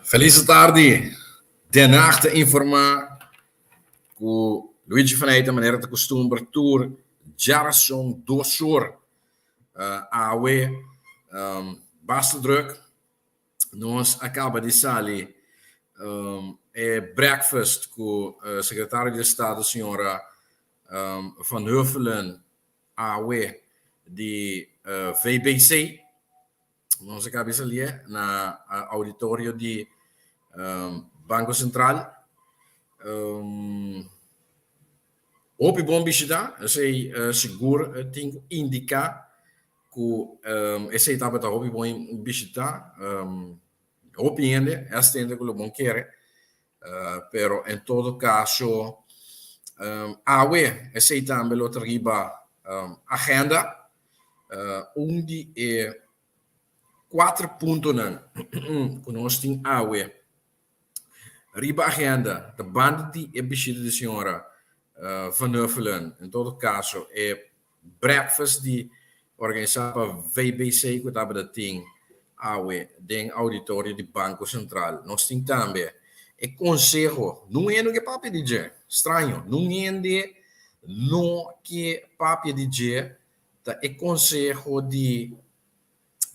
Felis tardi. Den Haag ta informa ku Luigi van Eijten manera ta kustumber tur djarason 2 or awe basta druk. Nos a kaba di sali e breakfast ku sekretario di estado señora Van Huffelen awe di VBC. Nos a kaba di sali na auditorio di Banko Sentral. Hopi bon bishita, esei sigur tin ku indiká ku esei tabata hopi bon bishita. Hopi hende, hasta hende ku lo bon kere, pero en todo kaso awe esei tambe lo ta riba agenda. Un di e kuater puntonan ku nos tin awe riba agenda ta banda di e bishita di señora Van Huffelen, en todo kaso e breakfast di organisá pa VBC ku tabata tin awe den auditorio di Banko Sentral. Nos tin tambe e konseho, nun hende no ke papia di dje, straño, nun hende no ke papia di dje, ta e konseho di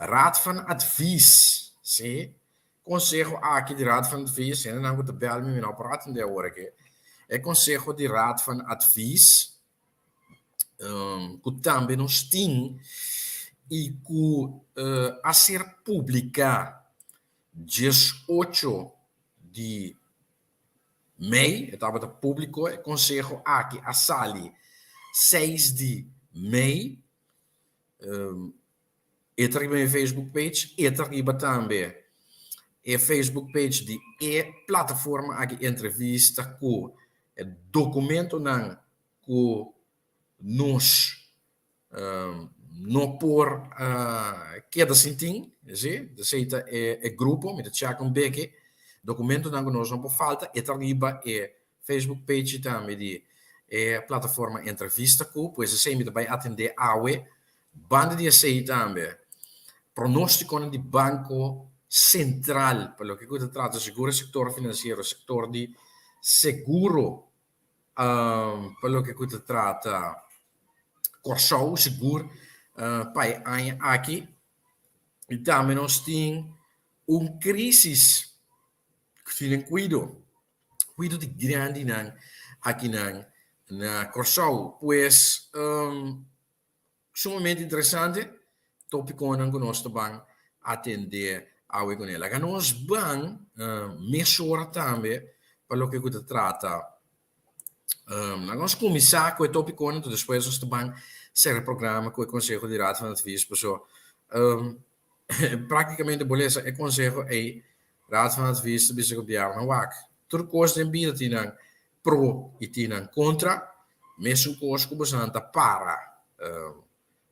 Raad van Advies, si, konseho aki di Raad van Advies, hendenan ku ta bèl mi, mi no por atendé awor aki, e konseho di Raad van Advies ku tambe nos tin i ku a ser publiká 18 di mei, e tabata públiko, e konseho aki a sali 6 di mei. E ta riba mi Facebook page, e ta riba tambe e Facebook page di e plataforma aki entrevista ku e dokumentonan ku nos no por keda sin tin, si, esei ta e grupo, mi ta chèk un beke, dokumentonan ku nos no por falta, e ta riba e Facebook page tambe di e plataforma entrevista ku, pues esei mi ta bai atendé awe. Banda di esei tambe, pronóstikonan di Banko Sentral pa loke ku ta trata sigur e sektor finansiero, sektor di seguro pa loke ku ta trata Kòrsou sigur pa e aña aki. I tambe nos tin un krísis ku tin den kuido, kuido di grandinan akinan na Kòrsou. Pues sumamente interesante tópikonan ku nos ta ban atendé awe kuné. Laga nos ban mesora tambe pa loke ku ta trata. Laga nos kuminsá ku e tópikonan, enton despues nos ta ban sera e programa ku e konseho di Raad van Advies paso práktikamente bo lesa e konseho ei, Raad van Advies ta bisa gobièrnu wak tur kos den bida tin nan pro i tin nan kontra, mesun kos ku bosonan ta para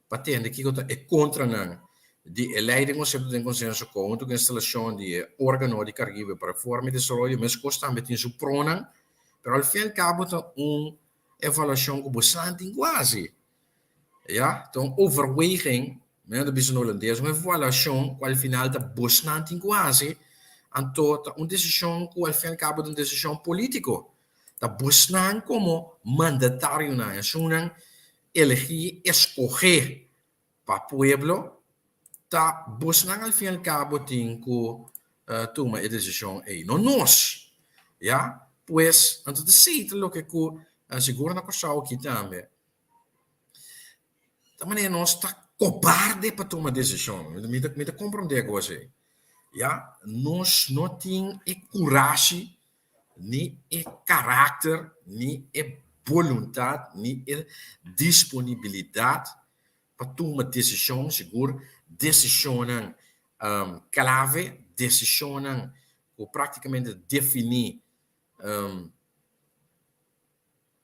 pa tende kiko ta e kontranan di e lei den konsepto den konsenso konhunto ku instalashon di e organo di Karibe pa reforma i desaroyo, meskos tambe tin su pronan, pero al fin al kabo ta un evaluashon ku bosonan tin ku hasi, ya, ta un overweging, men ta bisa na holandes, un evaluashon ku al final ta bosnan tin ku hasi, anto ta un desishon ku al fin al kabo ta un desishon politiko, ta bosnan komo mandatarionan, esunnan elegí, eskohé pa pueblo, ta bosnan al fin al kabo tin ku tuma e desishon ei, no nos, ya. Pues, anto ta esei ta loke ku sigur na Kòrsou aki tambe. Ta manera nos ta kobarde pa tuma desishon. Mi ta mi ta komprondé kos ei. Ya, nos no tin e kurashi, ni e karakter, ni e boluntat, ni e disponibilidat pa tuma desishon, sigur desishonnan klave, desishonnan ku praktikamente ta definí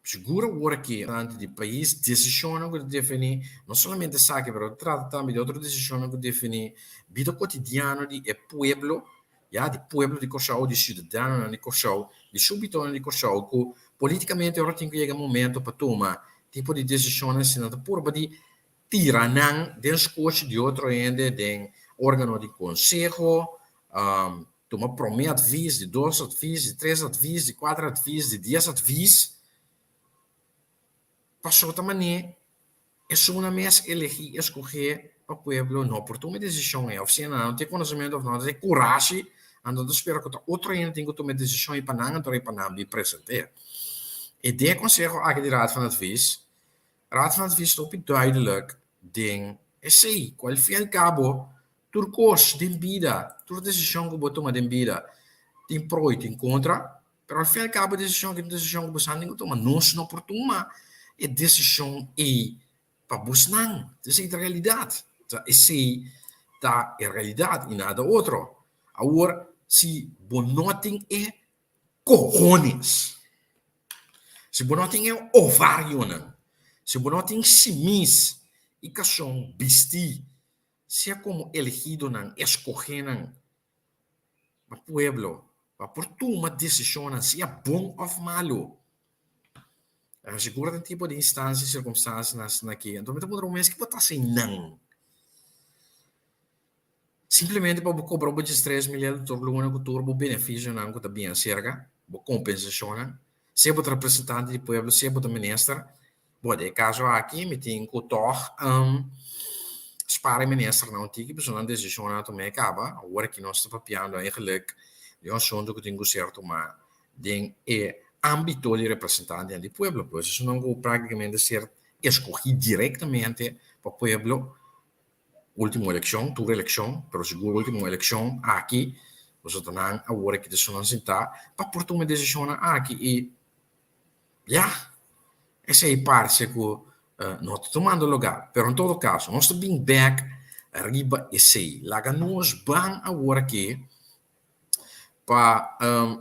Sigur awor aki antes di pais desishonnan ku ta definí no solamente esaki pero ta trata tambe di otro desishonnan ku definí bida kotidiano di e pueblo, ya, di pueblo di Kòrsou, di siudadanonan di Kòrsou, di súbitonan di Kòrsou ku politikamente ora tin ku yega momento pa tuma tipo di desishonnan asina ta purba di tira nan den skochi di otro hende den organo di konseho. Tuma promé advis, di dos advis, di tres advis, di kuater advis, di dies advis. Pasobra ta manera esun nan mes elegí, eskogé pa pueblo no por tuma e desishon ei. Òf sea nan no tin e konosementu òf nan no tin e kurashi, anto nan ta spera ku ta otro hende tin ku tuma e desishon ei pa nan, anto ei pa nan bin present'é. E den e konseho aki di Raad van Advies, Raad van Advies ta hopi duidelijk den esei, ku al fin i al kabo Tur kos den bida, tur desishon ku bo tuma den bida tin pro i tin kontra, pero al fin al kabo e desishon aki ta un desishon ku bo sa tin ku tuma. Nos no por tuma e desishon ei pa bosnan. Esei ta realidat. Esei ta e realidat i nada otro. Awor, si bo no tin e kohones, si bo no tin e ovarionan, si bo no tin shimis i kashon bistí Sea komo elegidonan, eskohénan pa pueblo pa por tuma desishonnan, sea bon òf malu. Sigur den tipo di instansia i sirkumstansianan asina aki, anto mi ta puntra bo mes, kiko ta hasi nan? Simplemente pa bo kobra bo diestres mil euro tur luna ku tur bo benefisionan ku ta bin aserka, bo kompensashonnan, sea bo ta representante di pueblo, sea bo ta minister, Bo, den e kaso aki mi tin ku tòg spara e ministernan un tiki pasobra nan desishonnan a tuma e kaba. Awor aki nos ta papiando eigenlik di un asuntu ku tin ku ser tumá den e ámbito di representantenan di pueblo. Pues esunnan ku práktikamente ser eskogí direktamente pa pueblo, último elekshon, tur elekshon, pero sigur último elekshon aki, pasobra ta nan awor aki ta esunnan sintá pa por tuma e desishonnan aki i Ya, esei parse ku no ta tumando lugá, pero en todo kaso nos ta bin bèk riba esei. Laga nos ban awor aki pa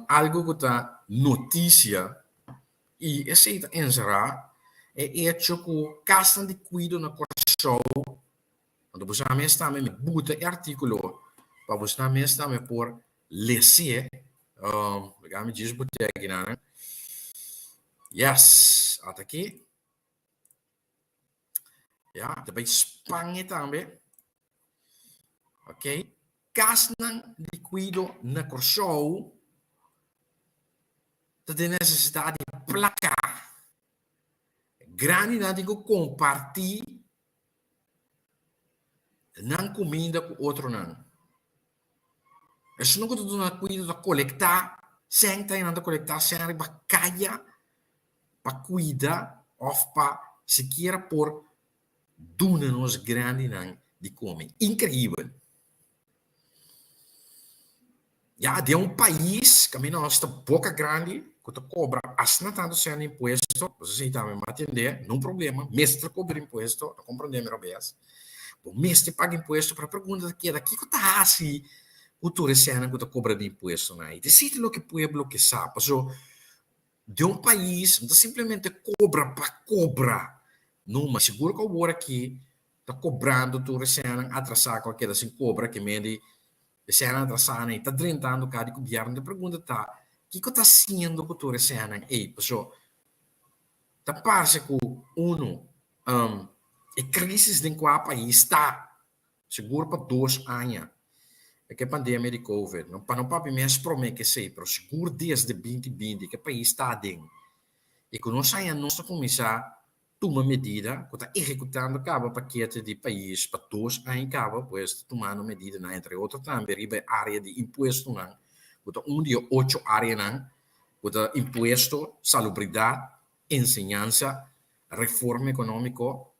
algu ku ta notisia i esei ta enserá e echo ku kasnan di kuido na Kòrsou, anto bo sa mes tambe mi buta e artíkulo pa bo sa mes tambe por Les'é, laga mi djis bote aki nan. Yes, ata aki. Ya, ta bai Spaña tambe. Ok, kasnan di kuido na Kòrsou ta den nesesidat di plaka. Grandinan tin ku kompartí nan kuminda ku otronan. Esun ku ta duna kuido ta kolektá sèn ta nan ta kolektá sèn riba kaya pa kuida òf pa sikiera por duna nos grandinan di kome. Inkreibel! Ya den un pais kaminda nos ta boka grandi ku ta kobra asina tantu sèn di impuesto, bo sa esei tambe mi a tende, no un problema, mester kobra impuesto, ta komprendé mi robes. Bo mester paga impuesto, pero e pregunta ta keda, kiko ta hasi ku tur e sènnan ku ta kobra di impuestonan ei? Ta esei ta loke pueblo ke sa, paso den un pais no ta simplemente kobra pa kobra, no, ma sigur ku awor aki ta kobrando tur e sènnan atrasá ku a keda sin kobra, ke mende e sènnan atrasá ei ta drentando ka di gobièrnu. E pregunta ta, kiko ta hasiendo ku tur e sènnan ei? Paso ta parse ku unu E crisis den cua pais ta, sigur pa dos aña, e ke pandemia di covid, no pa no papia mes prome ke esey, pero sigur desde binti binti ke pais ta aden y cu nos aña nos ta cuminsa tuma medida cu ta ehecutando caba pakete di pais pa dos aña caba, pues ta tumando medidanan entre otro tambe riba e area di impuestonan cu ta un di e ocho areanan cu ta impuesto, salubridad, enseñansa, reforma ekonómiko,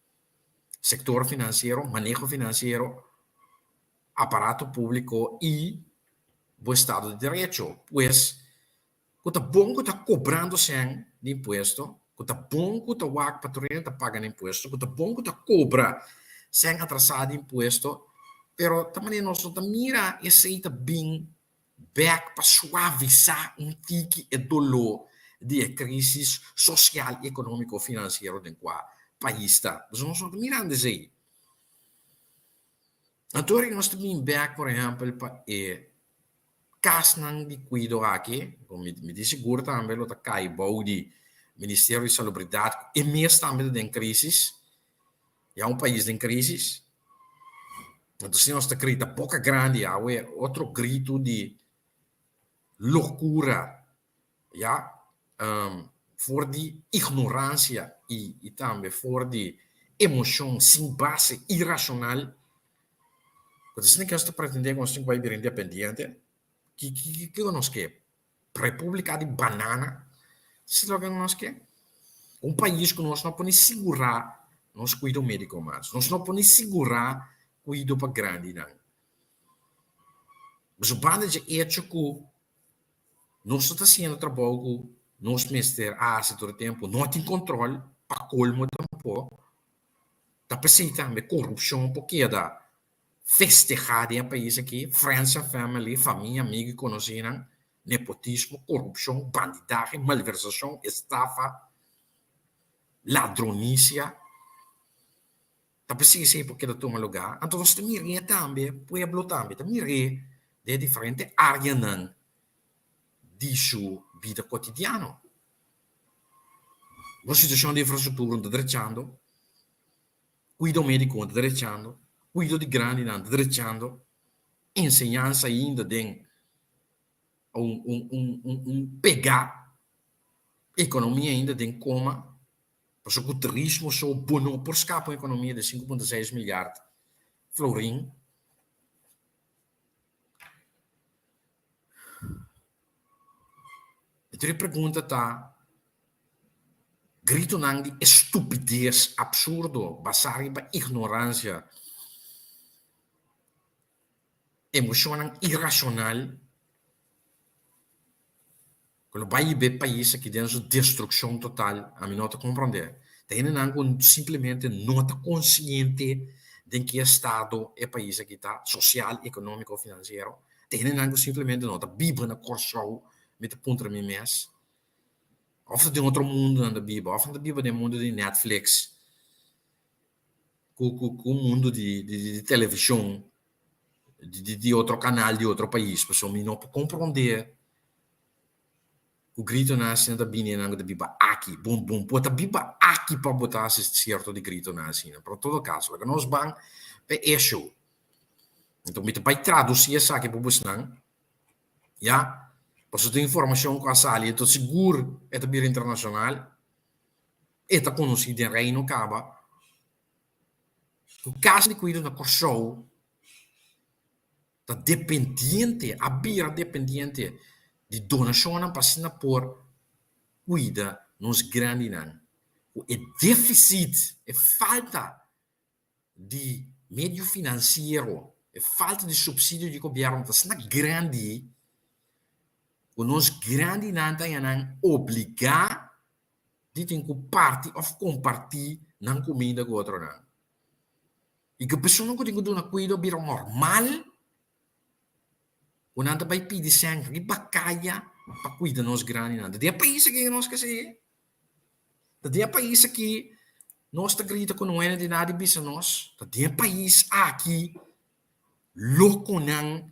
sektor finansiero, maneho finansiero, aparato públiko i bo estado di derecho. Pues, ku ta bon ku ta kobrando sèn di impuesto, ku ta bon ku ta wak pa tur hende ta paga nan impuesto, ku ta bon ku ta kobra sèn atrasá di impuesto, pero ta manera nos no ta mira esei ta bin bek pa suavisá un tiki e doló di e krísis sosial i ekonómiko finansiero den kua pais ta. Pasobra nos no ta mirando esei. Anto ora nos ta bin bek, por ehèmpel, pa e kasnan di kuido aki, ku mi tin sigur tambe lo ta kai bou di Ministerio di Salubridat, ku e mes tambe ta den krísis. Ya un pais den crisis. Entonces nos ta grita boca grandi awe otro grito di lokura, ya, for di ignoransia i tambe for di emoshon sin base, irashonal. Ku ta asina ke nos ta pretendé ku nos tin ku bai bira independiente? Kiko nos ke? Repúblika di banana? Esei loke nos ke? Un pais ku nos no por ni sigurá nos kuido médiko mas. Nos no por ni sigurá kuido pa grandinan. Pasobra banda dje echo ku nos no ta hasiendo trabou ku nos mester a hasi tur e tempu, no tin kontrol pa kolmo tampo, ta p'esei tambe korupshon por keda festehá den e pais aki, friends and family, famia, amigu i konosínan, nepotismo, korupshon, bandidahe, malversashon, estafa, ladronisia, ta p'esei esei por keda tuma lugá. Anto nos ta mir'é tambe, pueblo tambe ta mir'é den e diferente áreanan di su bida kotidiano. Nos situashon di infrastruktura no ta drechando. Kuido médiko ta drechando, kuido di grandinan ta drechando, enseñansa ainda den un un un un un pegá, ekonomia ainda den koma, pasobra ku turismo so bo no por skapa un ekonomia di 5.6 milyard florin. E tur e pregunta ta, Gritonan di estupides absurdo basá riba ignoransia, emoshonnan irashonal ku lo bai hiba e pais aki den su destrukshon total, ami no ta komprondé. Ta hendenan ku simplemente no ta konsiente den ki estado e pais aki ta, sosial, ekonómiko, finansiero. Ta hendenan ku simplemente no ta biba na Kòrsou, mi ta puntra mi mes. Of ta den otro mundu nan ta biba, of nan ta biba den mundu di Netflix ku ku ku mundu di di televishon di di otro kanal di otro pais. Pasobra mi no por komprondé ku gritonan asina ta bini nan ku ta biba aki. Bon bon por ta biba aki pa bo ta hasi sierto di gritonan asina. Pero en todo kaso laga nos ban pa e esho. Anto mi ta bai tradusí esaki pa bosnan. Ya, pasobra tin informashon ku a sali, enton sigur e ta bira internashonal, e ta konosí den Reino kaba, ku kas di kuido na Kòrsou ta dependiente, a bira dependiente di donashonnan pa asina por kuida nos grandinan. Ku e defisit, e falta di medio finansiero, e falta di supsidio di gobièrnu ta asina grandi ku nos grandinan ta haña nan obligá di tin ku parti òf kompartí nan kuminda ku otronan. I ku persona ku tin ku duna kuido a bira normal ku nan ta bai pidi sèn riba kaya pa kuida nos grandinan. Ta den e pais aki nos ke sigui. Ta den e pais aki nos ta grita ku no hende di nada di bisa nos. Ta den e pais aki lokonan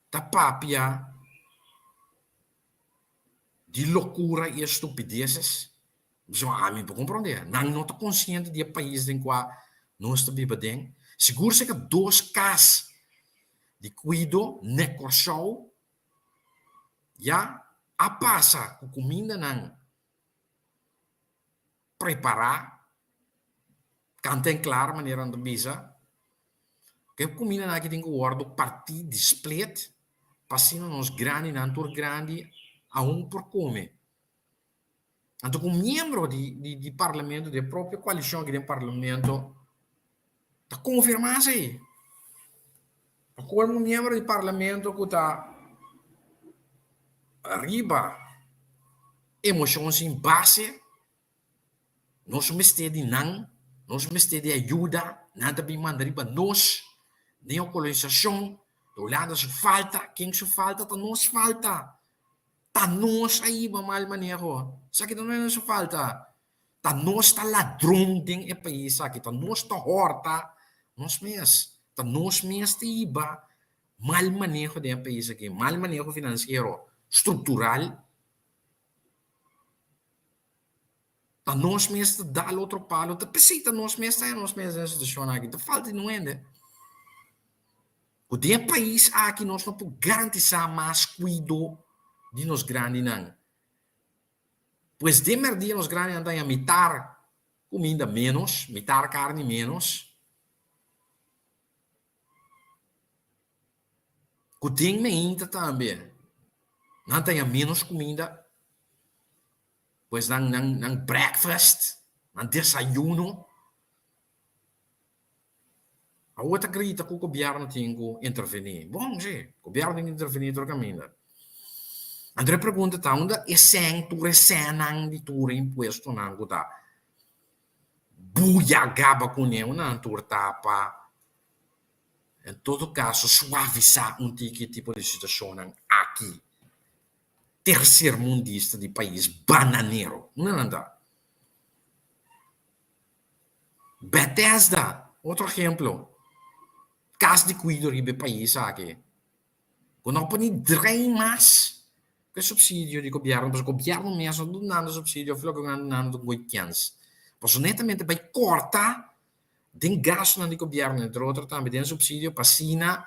ta papia di lokura i estupideses. Pasobra ami por komprondé, nan no ta konsiente di e pais den kua nos ta biba den. Sigur si ka dos kas di kuido ne Kòrsou Ya a pasa ku kumindanan prepará, kanta en klar manera nan ta bisa, ku e kumindanan aki tin ku wòrdu partí, di split, pa asina nos grandinan tur grandi aun por kome. Anto ku miembro di di parlamento, di e propio koalishon aki den parlamento ta konfirmá esei. Pa kolmo un miembro di parlamento ku ta riba emoshon sin base, nos mester di nan, nos mester di ayuda, nan ta bin manda riba nos, neokolonisashon, Hulanda su falta, ken su falta? Ta nos falta. Ta nos a hiba mal maneho. Esaki ta no nos falta. Ta nos ta ladron den e pais aki. Ta nos ta horta nos mes. Ta nos mes ta hiba mal maneho den e pais aki. Mal maneho finansiero struktural. Ta nos mes ta dal otro palo. Ta p'esei ta nos mes ta haña nos mes den e situashon aki. Ta falta di un hende. Ku den e pais aki nos no por garantisá mas kuido di nos grandinan. Pues den mèrdia nos grandinan ta haña mitar kuminda ménos, mitar karni ménos. Ku den meinta tambe nan ta haña ménos kuminda, pues nan nan nan breakfast, nan desayuno. Awor ta grita ku gobièrnu tin ku intervení. Bon, si, gobièrnu tin ku intervení tur kaminda. Anto e pregunta ta, unda e sèn, tur e sènnan di tur e impuestonan ku ta buya gaba kuné, unda nan tur ta pa en todo kaso suavisá un tiki e tipo di situashonnan aki? Tersermundista di pais bananero, unda nan ta? Bethesda, otro ehemplo, kas di kuido riba e pais aki, ku no por ni drei mas ku e supsidio di gobièrnu, pasobra gobièrnu mes no ta dunando supsidio òf loke nan ta dunando ta un gooi kèns. Pasobra netamente bai kòrta den gastunan di gobièrnu, entre otro tambe den supsidio pa asina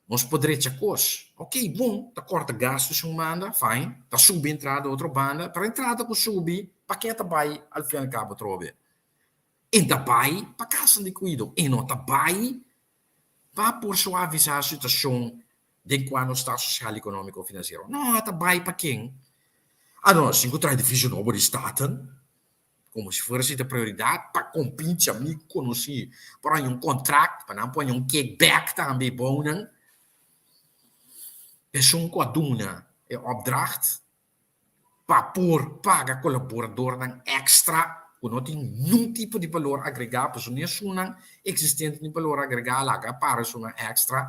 Nos por drecha kos. Ok, bon, ta kòrta gastu si un banda, fine, ta subi entrada otro banda, pero entrada ku subi, pake ta bai al fin al kabo atrobe? E ta bai pa kasanan di kuido, e no ta bai pa por suavisá situashon den kua nos ta sosial, ekonómiko, finansiero. No, e ta bai pa ken? Ah no, sin ku traha edifisio nobo di Staten, Como si fuera si ta prioridad pa compinche amigo conoci por haña un contract pa nan por haña un kickback tambe bou nan. Esun cu a duna e opdracht pa por paga colaboradornan extra cu no tin niun tipo di balor agrega pasobra ni esunnan existente tin balor agrega laga para esunnan extra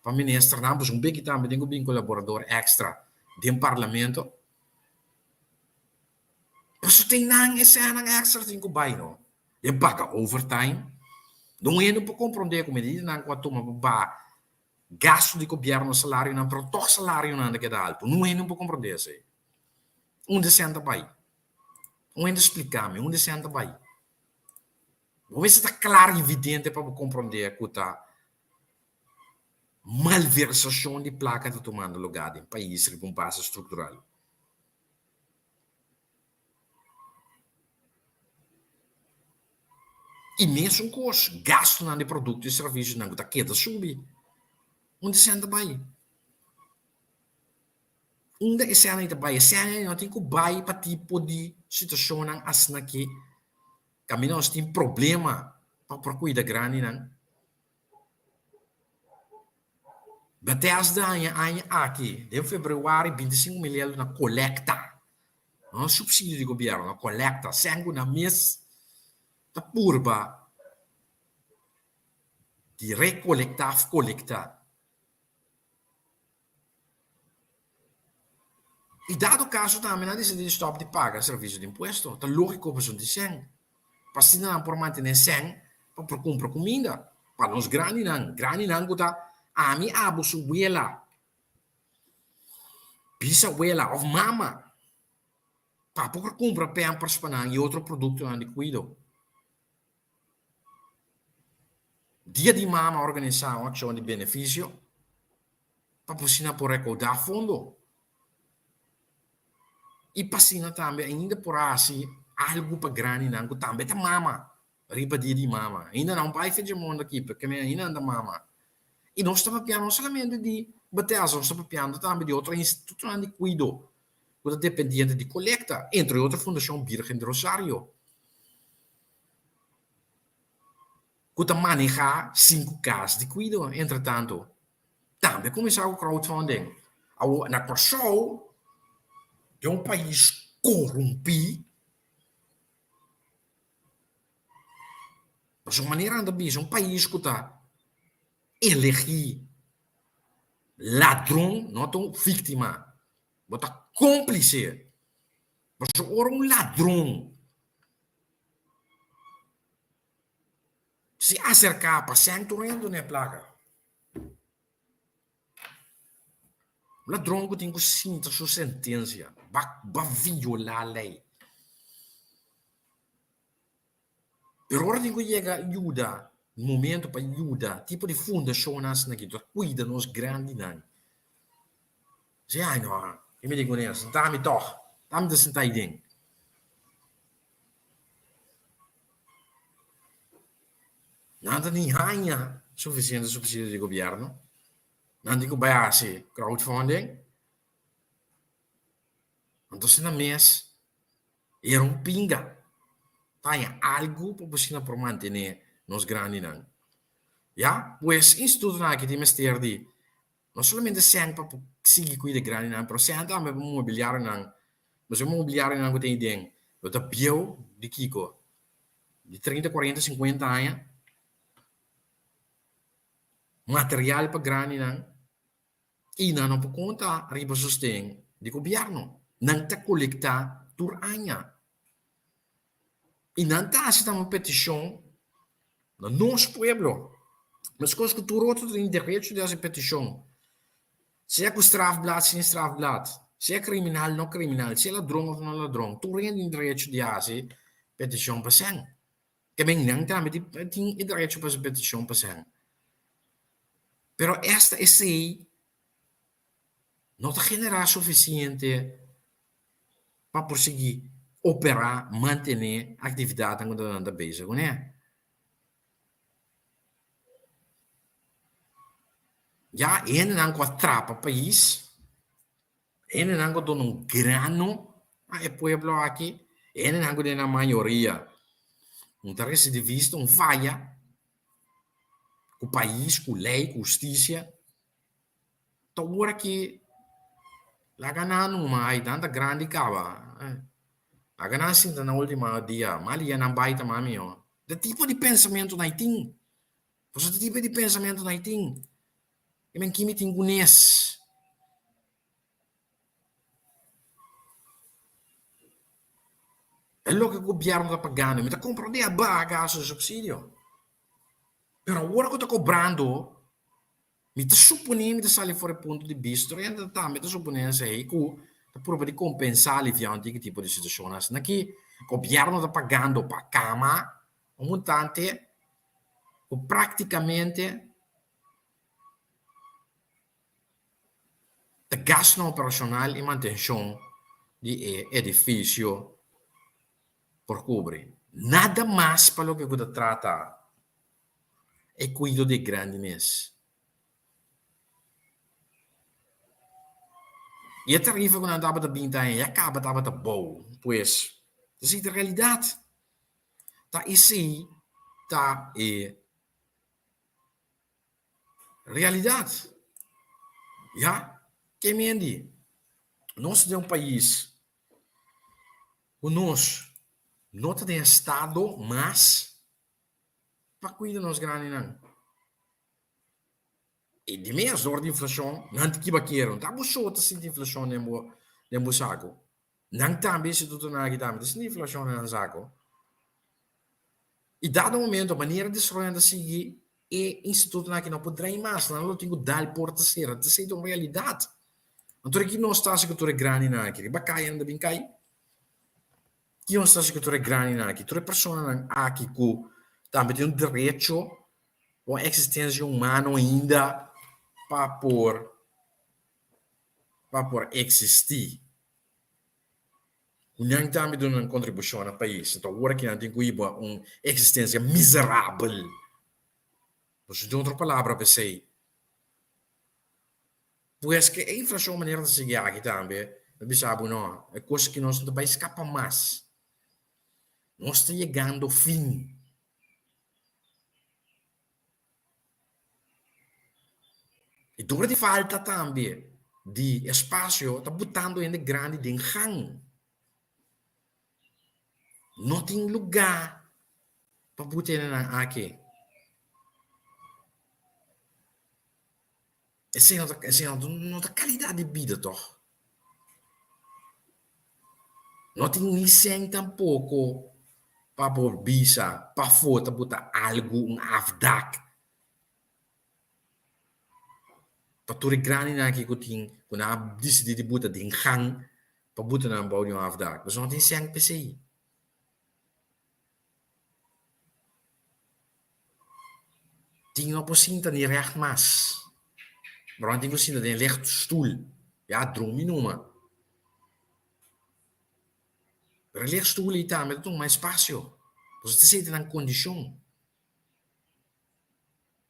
pa ministernan pasobra un beki tambe tin cu bin colaborador extra den parlamento. Pasobra tin nan e sènan èkstra tin ku bai no. Den paga overtime. No hende por komprondé ku medidanan ku a tuma pa baha gastu di gobièrnu salarionan pero tòg salarionan ta keda altu. No hende por komprondé esei. Unda e sèn ta bai? Un hende splika mi unda e sèn ta bai? Bo mester ta klar i evidente pa bo komprondé ku ta malversashon di plaka ta tumando lugá den pais riba un base struktural. I mesun kos, gastunan di produkto i servisionan ku ta keda subi. Unda e sèn ta bai? Unda e sèn ei ta bai? E sèn ei no tin ku bai pa tipo di situashonnan asina ke kaminda nos tin problema pa por kuida grandinan. Bethesda aña aña aki den februari bintisinku mil euro na kolekta, no supsidio di gobierno, na kolekta, sèn ku nan mes ta purba di rekolektá òf kolektá. I dado kaso tambe nan disidí di stòp di paga servisio di impuesto. Ta lógiko pasobra di sèn. Pa asina nan por mantené sèn pa por kumpra kuminda pa nos grandinan, grandinan ku ta ami, abo, su wela, bisawela òf mama pa por kumpra pampers pa nan i otro produktonan di kuido. Dia di Mama a organisá un akshon di benefisio pa por asina por rekoudá fondo i pa asina tambe ainda por hasi algu pa grandinan ku tambe ta mama riba Dia di Mama. Ainda nan bai fecha mondo aki p'e ainda nan ta mama. I nos ta papiando no solamente di Bethesda, nos ta papiando tambe di otro institutonan di kuido ku ta dependiente di kolekta, entre otro Fundashon Birgen di Rosario. Ku ta manehá sinku kas di kuido entretanto. Tambe kuminsá ku crowdfunding. Awor na Kòrsou, den un pais korumpí, pasobra manera nan ta bisa un pais ku ta elegí ladron no ta un víktima, bo ta kómplise. Pasobra ora un ladron Si aserká pa sèn tur hende duna e plaka. Un ladron ku tin ku sinta su sentensia ba ba violá lei. Pero ora tin ku yega yuda. Momento pa yuda tipo di fundashonnan asina aki ta kuida nos grandinan. Si ai no, i mi di kuné, sinta mi tòg, ta mi ta sinta aiden. Nan ta ni haña sufisiente supsidio di gobièrnu, nan tin ku bai hasi crowdfunding. Anto na mes era un pinga pa haña algu pa por asina por mantené nos grandinan. Ya, pues institutonan aki tin mester di no solamente sèn pa por sigui kuida e grandinan, pero sèn tambe pa mobiliarionan. Pasobra e mobiliarionan ku tin aden lo ta bieu di kiko? Di trinta, kuarenta, sinkuenta aña. Material pa grandinan i nan no por konta riba sosten di gobièrnu. Nan ta kolektá tur aña. I nan ta hasi tambe un petishon na nos pueblo. Meskos ku tur otro tin derecho di hasi petishon, sea ku strafblad, sin strafblad, sea kriminal, no kriminal, sea ladron òf no ladron, tur hende tin derecho di hasi petishon pa sèn. Ke men nan tambe tin e derecho pa hasi petishon pa sèn. Pero esta esei no ta generá sufisiente pa por sigui operá, mantené aktividatnan ku nan ta bezig kuné. Ya e hendenan ku a trapa pais, e hendenan ku a duna un grano na e pueblo aki, e hendenan ku den nan mayoria no ta residivista, un faya ku pais, ku lei, ku hustisia. Ta ora ki laga nan numa ay nan ta grandi kaba laga nan sinta na ultima dia mal dia nan bai ta mas miho de tipo di pensamentu nan tin pasobra de tipo di pensamentu nan tin e men kimi tin kunes e loke gobierno ta pagando mi ta komprende a baha gasto di supsidio pero awor ku ta kobrando. Mi ta suponé, mi ta sali for e punto di bista, tur hende tambe ta suponé esei, ku ta purba di kompensá aliviá un tiki tipo di situashon asina ki gobièrnu ta pagando pa kama un montante ku práktikamente ta gastunan operashonal i mantenshon di e edifisio por kubri. Nada mas pa loke ku ta trata E kuido di e grandi mes. I e tarifa ku nan tabata bin ta ya kaba tabata bou. Pues, esei ta realidat. Ta esei ta e realidat. Ya, ke mendi nos den un pais ku nos no ta den estado mas. pa kuida nos grandinan. I di mes dor di inflashon nan ta kiba kere. No ta bo so ta sinti inflashon den bo den bo sako. Nan tambe institutonan aki tambe ta sinti inflashon den nan sako. I dado momento manera desaroyonan ta sigui e institutonan aki no por drai mas. Nan lo tin ku dal porta sera. Ta esei ta un realidat. Anto aki nos ta hasi ku tur e grandinan aki. Riba kaya nan ta bin kai. Ki nos ta hasi ku tur e grandinan aki, tur e personanan aki ku tambe tin un derecho pa un eksistensia humano ainda pa por pa por eksistí. Ku nan tambe duna nan kontribushon na pais. Anto awor aki nan tin ku hiba un eksistensia miserabel. Nos no tin otro palabra pa esei. Pues ke e inflashon manera ta sigui aki tambe, mi bisa bo no, e kos aki nos no ta bai skapa mas. Nos ta yegando fin. I dor di falta tambe di espasio ta butando hende grandi den gang. No tin lugá pa buta hendenan aki. Esei no ta, esei no, no ta kalidat di bida tòg. No tin ni sèn tampoko pa por bisa pafó ta buta algu, un afdak pa tur e grandinan aki ku tin, ku nan a disidí di buta den gang pa buta nan bou di un afdak. Pasobra no tin sèn pa esei. Tin no por sinta ni recht mas. Pero nan tin ku sinta den lichtstoel. Ya drumi numa. Pero e lichtstoel ei tambe ta tuma espasio. Pasobra ta esei ta nan kondishon.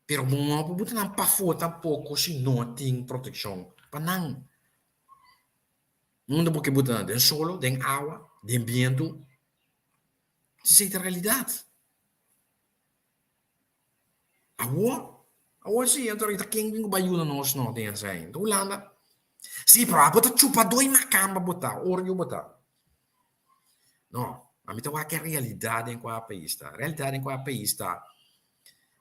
Pero bo no por buta nan pafó tampoko si no tin protekshon pa nan. Unda bo ke buta nan? Den solo, den awa, den bientu? Esei ta realidat. Awor, awor si, anto ta ken ku bai yuda nos no den esei? Ta Hulanda. Si, pero abo ta chupadó i makamba bo ta, orio bo ta. No, ami ta wak e realidat den kua pais ta. Realidat den kua pais ta,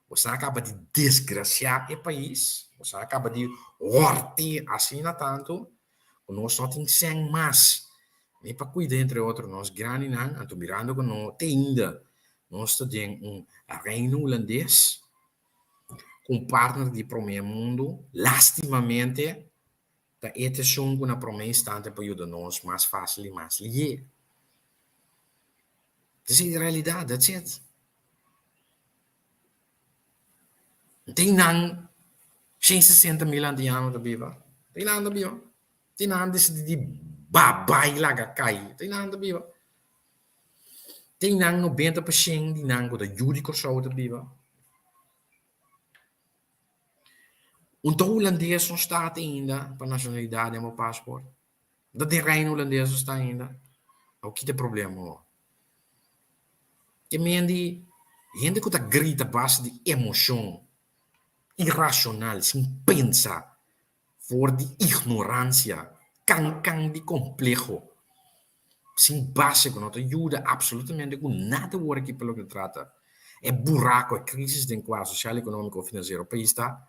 bo sa kaba di desgrasiá e pais, bo sa kaba di hòrt'é asina tantu, ku nos no tin sèn mas ni pa kuida entre otro nos grandinan, anto mirando ku no te ainda nos ta den un Reino Hulandes ku un partner di promé mundu, lastimamente ta e ta esun ku na promé instante por yuda nos mas fásil i mas lié. Esei ta e realidat, that's it. Tin nan 160.000 antiano ta biba, tin nan ta biba. Tin nan disidí di babai laga kai, tin nan ta biba. Tin nan 90% di nan ku ta yu di Kòrsou ta biba. Un ta hulandes no sta te ainda pa nashonalidat den bo pasport. Un ta den Reino Hulandes no sta ainda. Awor kita e problema awor? Ke men di hende ku ta grita base di emoshon irashonal sin pensa for di ignoransia, kankan di kompleho sin base ku no ta yuda absolutamente ku nada awor aki pa loke ta trata e buraco, e crisis den kua social, economico, financiero pais ta,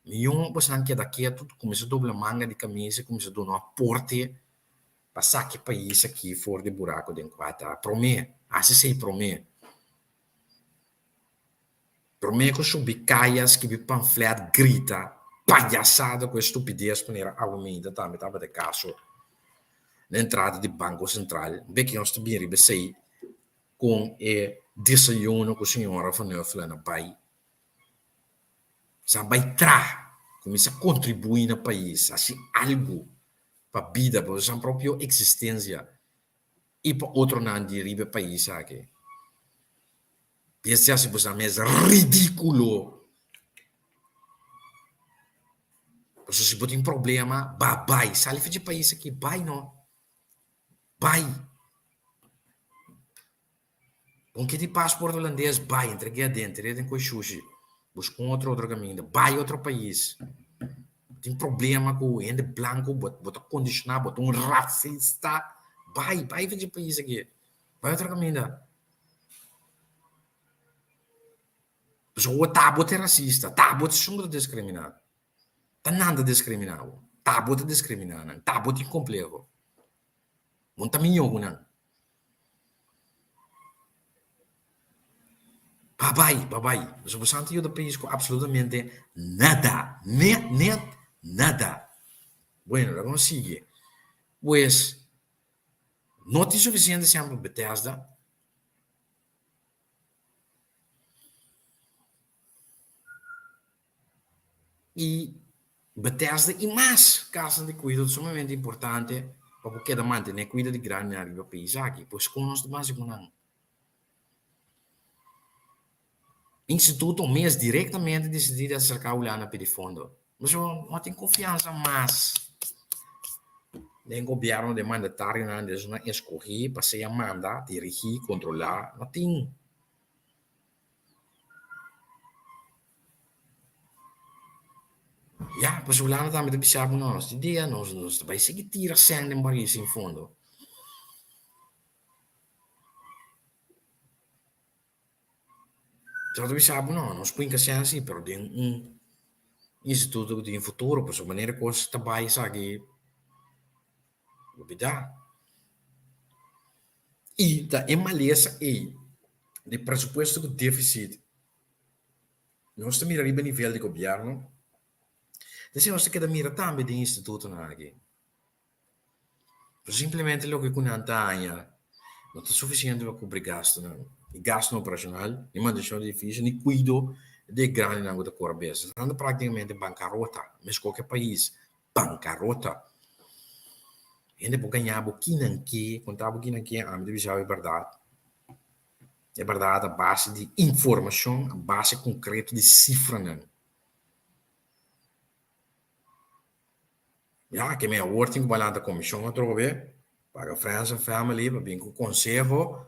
mion boso nan keda ketu, kuminsa dobla manga di camisa, kuminsa duna un aporte pa saka e pais aki for di e buraco den kua ta. Prome, hasi esei prome. Prome ku subi kaya, skibi pamflet, grita payasada ku e stupides manera awe mainta tambe tabata e kaso na entrada di Banko Sentral. Beki nos ta bin riba esei kon e desayuno ku señora Van Huffelen a bai. Sa bai traha, kuminsá kontribuí na pais, hasi algu pa bida, pa boso propio eksistensia i pa otronan di riba e pais aki. Piensa si bo sa mes ridículo. Pasobra si bo tin problema, ba bai. Sali for dje pais aki, bai no. Bai. Bon ke tin pasport holandes, bai. Entreg'é aden, tir'é den koe shushi. Buska un otro otro kaminda. Bai otro pais. Bo tin problema ku hende blanku, bo bo ta kondishoná, bo ta un rasista. Bai, bai for dje pais aki. Bai otro kaminda. Pasobra bo ta bo ta rasista, ta bo ta esun ku ta diskriminá. Ta nan ta diskriminá bo, ta bo ta diskriminá nan, ta bo tin kompleho. Bo no ta mihó ku nan. Ba bai, ba bai. Pasobra bo sa ta yuda pais ku apsolutamente nada, net, net nada. Bueno, laga nos sigui. Pues, no tin sufisiente sèn pa Bethesda. I Bethesda i mas kasnan di kuido ta sumamente importante pa bo keda mantené kuido di grandinan riba pais aki. Pues kon nos ta basa ku nan? Instituto mes direktamente disidí di aserká Hulanda pidi fondo. Pasobra no tin konfiansa mas den gobièrnu, den mandatarionan, den esunnan eskohí pa sea manda, dirigí, kontrolá. No tin. Ya, pasobra Hulanda tambe ta bisa bo nos di dia nos nos ta bai sigui tira sèn den barí sin fondo. Sa ta bisa bo no, nos por hinka sèn si, pero den un instituto ku tin futuro, pasobra manera kos ta bai esaki lubidá. I ta e malesa ei di presupuesto ku defisit nos ta mira riba nivel di gobièrnu, ta esei nos ta keda mira tambe den institutonan aki. Pero simplemente loke ku nan ta haña no ta sufisiente pa kubri gastunan, ni gastunan operashonal, ni mantenshon di edifisio, ni kuido. di e grandinan ku ta kore business. Nan ta praktikamente bankarota, meskos ku e pais, bankarota. Hende por gaña bo kinan ke, konta bo kinan ke, ami ta bisa bo e bèrdat. E bèrdat a base di informashon, a base konkreto di sifranan. Ya, ke mi awor tin ku bai lanta komishon atrobe, paga friends and family pa bin ku konseho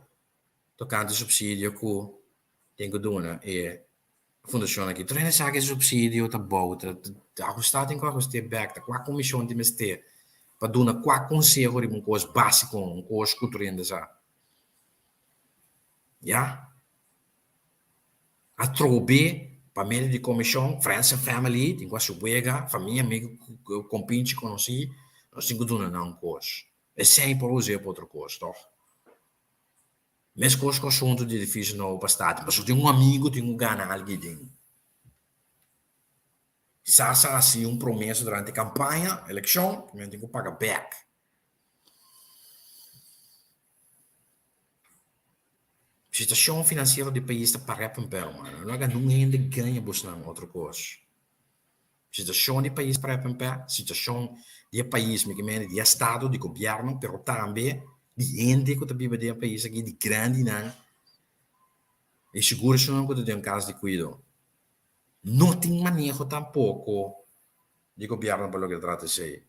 tokante supsidio ku tin ku duna e fundashon aki. Tur hende sa ku e supsidio ta bou, ta ahustá tin ku ahust'é bèk, ta kua komishon tin mester pa duna kua konseho riba un kos básiko, un kos ku tur hende sa. Ya. Atrobe pa medio di komishon, friends and family tin ku hasi wega, famia, amigu, kompinchi, konosí, nos tin ku duna nan un kos. Esei por us'é pa otro kos, tòg? Meskos ku asuntu di edifisio nobo pa stadion, pasobra tin un amigu tin ku gana algu den. Kisas a hasi un promesa durante kampaña, elekshon, men tin ku paga bèk. Situacion financiero di pais ta parep en pé ruman. No laga nun hende gaña bosnan otro cos. Situacion di pais parep en pé, situacion di e pais, mi ke mende di estado, di gobierno, pero tambe di hende cu ta biba den e pais aki, di grandinan, y sigur esunnan cu ta den cas di cuido. No tin maneho tampoco di gobierno pa loke ta trata esey.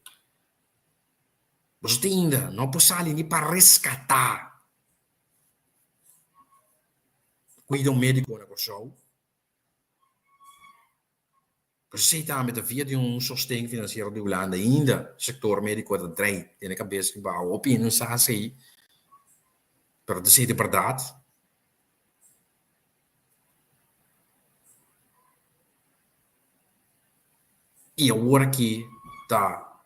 Boso tin inda no por sali ni pa rescata cuido medico na Corsou. Pero esey tambe ta via di un sosten financiero di Hulanda ainda sector medico ta drei tene cabes riba awa. Hopi hende no sa esey, pero ta esey di berdad. I awor aki ta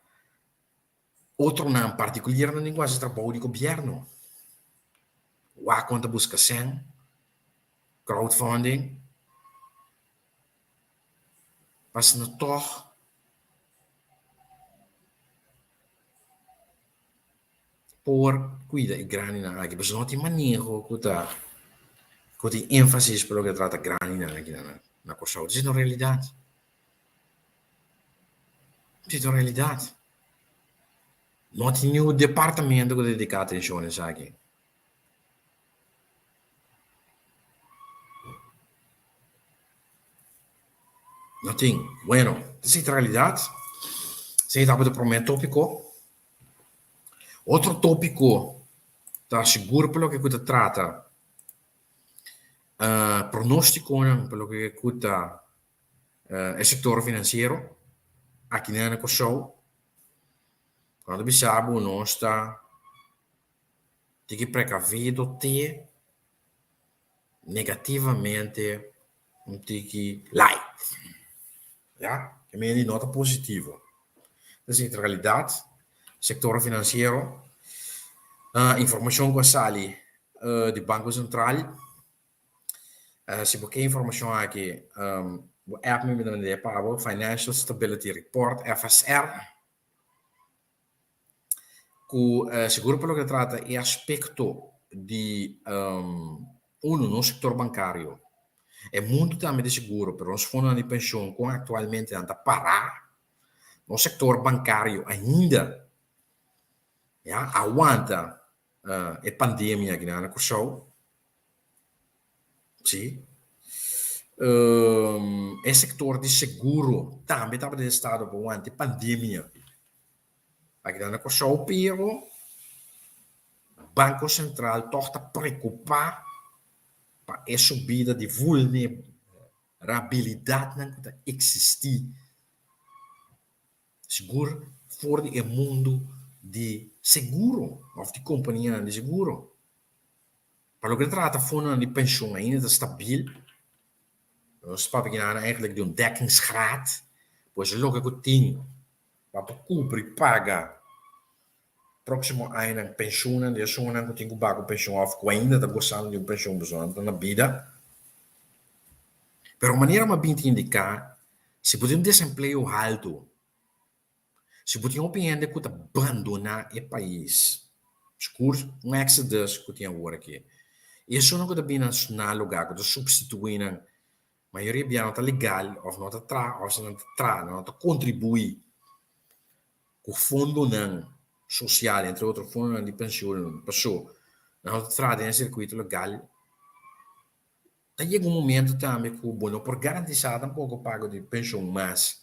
otronan partikulernan tin ku hasi trabou di gobièrnu. Wak kon ta buska sèn, crowdfunding, pa asina tòg por kuida e grandinan aki. Pasobra no tin maneho ku ta ku tin énfasis pa loke ta trata grandinan aki na Kòrsou. Esei ta un realidat. Esei ta un realidat. No tin niun departamento ku ta dediká atenshon na esaki. No tin. Bueno, esei ta realidat. Esei tabata e promé tópiko. Otro tópiko ta sigur pa loke ku ta trata pronóstikonan pa loke ku ta e sektor finansiero aki na Kòrsou. Nan ta bisa bo nos ta tiki prekavido te negativamente un tiki light. Ya, e meen di no ta positivo. Entonces en realidad sector financiero informacion cu a sali di Banco Central si bo ke informacion aki bo app mi ta manda pa bo Financial Stability Report FSR cu sigur pa loke ta trata e aspecto di uno nos sector bancario e mundo tambe di seguro pero nos fondonan di pensioen con actualmente nan ta para nos sector bancario ainda ya awanta e pandemia aki na Kòrsou si e sector di seguro tambe tabata den estado pa wanta e pandemia aki na Kòrsou pero Banco Central tòg ta preokupá pa e subida di vulnerabilidatnan ku ta eksistí sigur for di e mundu di seguro òf di kompanianan di seguro. Pa loke ta trata fondonan di penshon ainda ta stabil. Nos papia kinan eigenlijk di un dekkingsgraad, pues loke ku tin pa por kubri paga Próksimo añanan penshunnan di esunnan ku tin ku baha ku penshun òf ku ainda ta gosando di un penshun pasobra nan ta na bida. Pero manera mi a bin ta indiká, si bo tin un desempleo haltu, si bo tin hopi hende ku ta bandoná e pais, sigur un exodus ku tin awor aki, i esunnan ku ta bini na lugá ku ta supstituí nan. Mayoria bia no ta legal òf no ta traha òf si nan ta traha nan no ta kontribuí ku fondonan sosial entre otro fondonan di penshun paso nan no ta traha den e sirkuito legal. Ta yega un momento tambe ku bo no por garantisá tampoko pago di penshun mas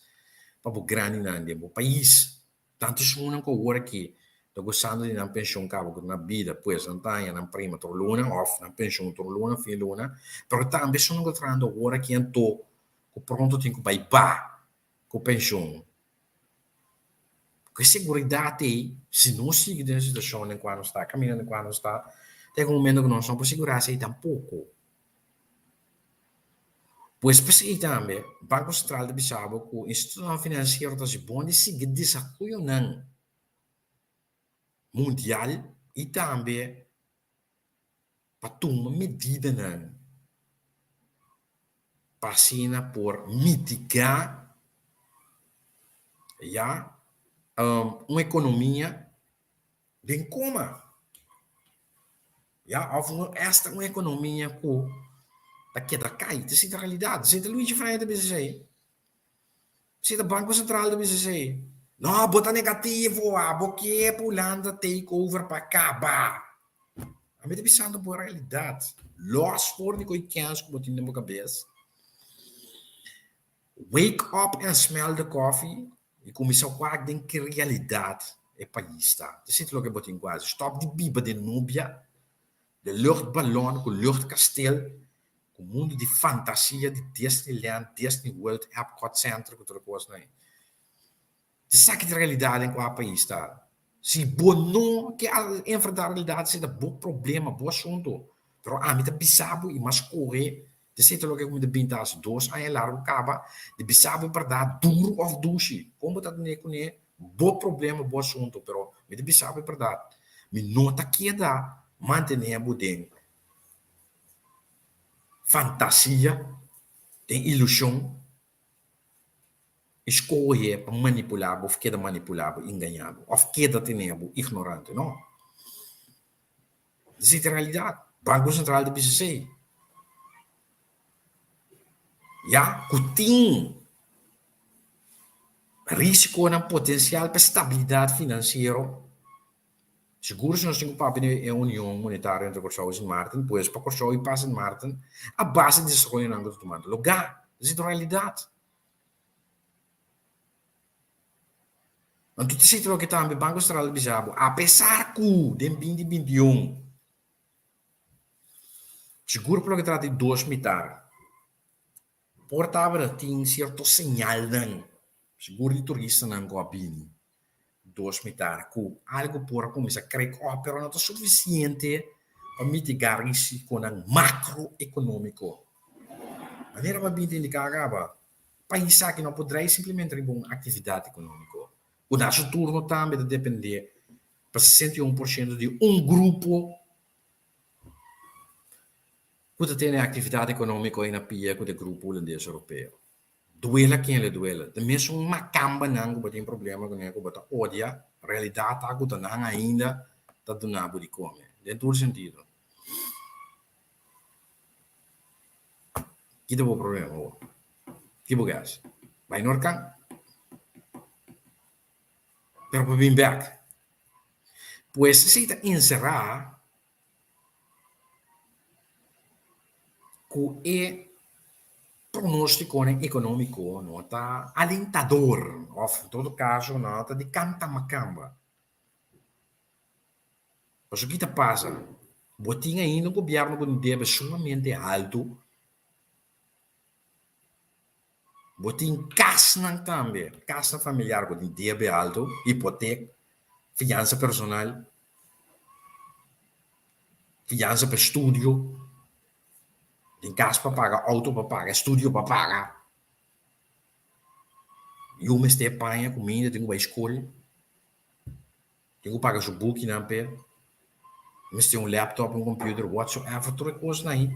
pa bo grandinan den bo pais. Tantu esunnan ku awor aki ta gosando di nan penshon kaba ku na bida, pues nan ta haña nan prima tur luna òf nan penshon tur luna, fin luna, pero tambe esunnan ku ta trahando awor aki anto ku pronto tin ku bai ba ku penshon. Ku e seguridat ei, si nos sigui den e situashon den kua nos ta, kaminda den kua nos ta, ta yega un momento ku nos no por sigurá esei tampoko. Pues p'esei tambe Banko Sentral ta bisa bo ku institutonan finansiero ta hasi bon di sigui desaroyonan mundial i tambe pa tuma medidanan pa asina por mitigá ya un ekonomia den koma. Ya, of un esta un ekonomia ku ta keda kai. Ta esei ta realidat. Esei ta Luigi Frey ta bisa esei. Esei ta Banko Sentral ta bisa esei. No, bo ta negativo, abo ke pa Hulanda take over pa kaba. Ami ta bisando bo realidat. Los for di koe kens ku bo tin den bo kabes. Wake up and smell the coffee i kuminsá wak den ki realidat e pais ta. Ta esei ta loke bo tin ku hasi. Stòp di biba den nubia, den luchtballon ku luchtkasteel, ku mundu di fantasia di Disneyland, Disney World, Epcot Center ku tur e kosnan ei. Ta esaki ta realidat den kua pais ta. Si bo no ke enfrentá realidat esei ta bo problema, bo asuntu. Pero ami ta bisa bo i mas kohe Esei ta loke ku mi ta bin ta hasi dos aña largu kaba di bisa bo bèrdat duru òf dushi. Kon bo ta tene kuné bo problema, bo asuntu, pero mi ta bisa bo bèrdat, mi no ta keda mantené bo den fantasia, den ilushon i skohe pa manipulá bo òf keda manipulá bo, engañá bo òf keda tene bo ignorante. No. Esei ta realidat. Banko Sentral ta bisa esei. Ya ku tin risikonan potensial pa stabilidat finansiero, sigur si nos tin ku papia di e union monetario entre Kòrsou i Sint Maarten, pues pa Kòrsou i pa Sint Maarten a base di desaroyonan ku ta tumando lugá. Esei ta realidat. Anto ta sinti loke tambe Banko Sentral a bisa bo, apesar ku den binti 21 sigur pa loke trata di dos mitar por tabata tin sierto señalnan sigur di turistanan ku a bini dos mitar ku algu por a kuminsá krek òf pero no ta sufisiente pa mitigá risikonan makroekonómiko. Manera bo a bin ta indiká kaba. Pais aki no por drai simplemente riba un aktividat ekonómiko, ku na su turno tambe ta dependé pa 61% di un grupo ku ta tene aktividat ekonómiko ei na pia ku ta e grupo hulandes oropeo. Duela ken le duela. Ta mesun makambanan ku bo tin problema kuné, ku bo ta odia, realidat ta ku ta nan ainda ta duna bo di kome, den tur sentido. Ki ta bo problema awor? Ki bo ke hasi? Bai Norkan? Pero pa bin bek. Pues esei ta enserá ku e pronóstikonan ekonómiko no ta alentador òf en todo kaso no ta di kanta makamba. Pasobra ki ta pasa? Bo tin ainda un gobièrnu ku un debe sumamente haltu. Bo tin kasnan tambe, kasnan familiar ku tin debe haltu, hipotek, fiansa personal, fiansa pa estudio, tin kas pa paga, outo pa paga, estudio pa paga. Yu mester paña, kuminda, tin ku bai skol. Tin ku paga su bukinan p'e, mester un laptop, un computer, whatsoever, tur e kosnan ei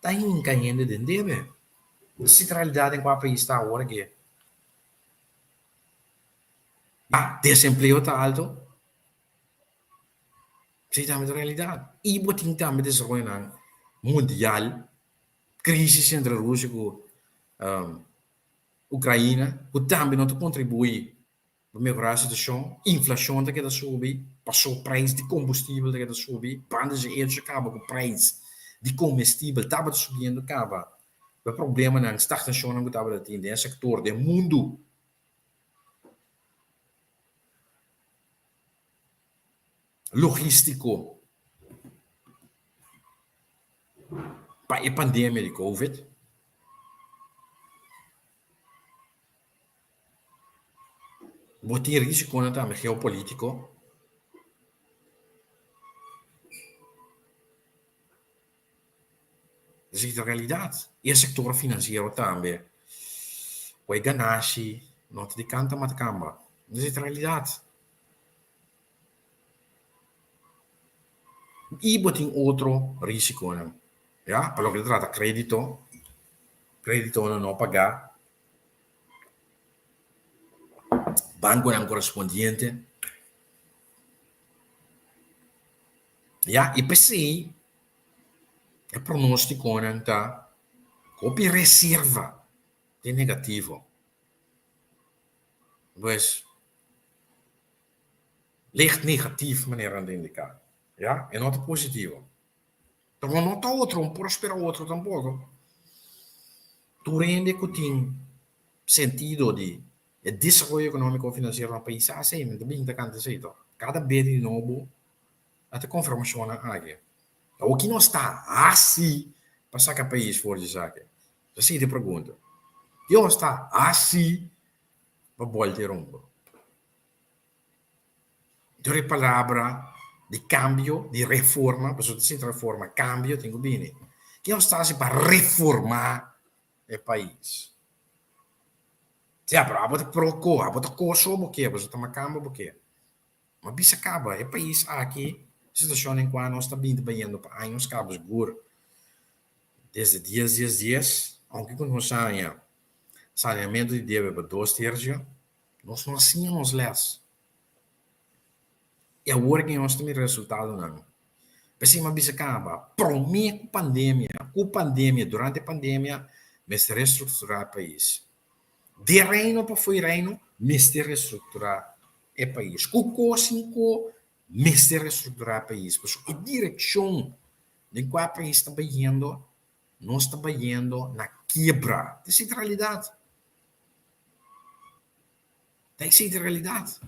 ta hinka hende den debe. Esei ta realidat den kua pais ta awor aki. Ya, desempleo ta alto, esei tambe ta realidat. I bo tin tambe desaroyonan mundial, krisis entre Rusia ku. Ukraina ku tambe no ta kontribuí pa mehorá e situashon, inflashon ta keda subi, pasó preis di kombustibel ta keda subi, banda dje echo kaba ku preis di komestibel tabata subiendo kaba, ku e problemanan, stagnashonnan ku tabata tin den e sektor den mundu. Logístiko pa e pandemia di covid. Bo tin risikonan tambe geopolítiko. Esaki ta realidat. I e sektor finansiero tambe ku e ganashi no ta di kanta matkamba. Esaki ta realidat. I bo tin otro risikonan, ya, pa loke ta trata kredito, kreditonan no pagá. Bankonan korespondiente. Ya, i p'esei e pronóstikonan ta hopi reserva den negativo. Pues, licht negatief manera nan ta indiká. Ya, e no ta positivo. Pero no ta otro, no por spera otro tampoco. Tur hende cu tin sentido di e desaroyo economico o financiero na pais sa esey, mi ta bin ta canta esey toch. Cada bes di nobo a ta confirmacionnan aki. Awor ki nos ta haci pa saca pais for di esaki? Ta sigui ta pregunta. Ki nos ta haci pa bolta e rumbo? Dor e palabra di cambio, di reforma, pasobra ta sinti reforma, cambio tin cu bini. Ke nos ta haci pa reforma e pais? Sea, pero abo ta pro co, abo ta co so bo ke, pasobra ta macamba bo ke. Ma bisa caba, e pais aki, situacion den cua nos ta bini ta bayendo pa años caba sigur, desde dies dies dies, aunke cu nos haña saneamento di debe pa dos tercio, Nos no a siña nos lès. I awor ke nos ta mira resultadonan. P'esei mi a bisa kaba, promé ku pandemia, ku pandemia, durante pandemia, mester restrukturá e pais. Di Reino pa fo'i Reino, mester restrukturá e pais. Ku ko sin ko, mester restrukturá e pais. Pasobra e direkshon den kua e pais ta bayendo, nos ta bayendo na kiebra. Esei ta realidat. Ta esei ta realidat.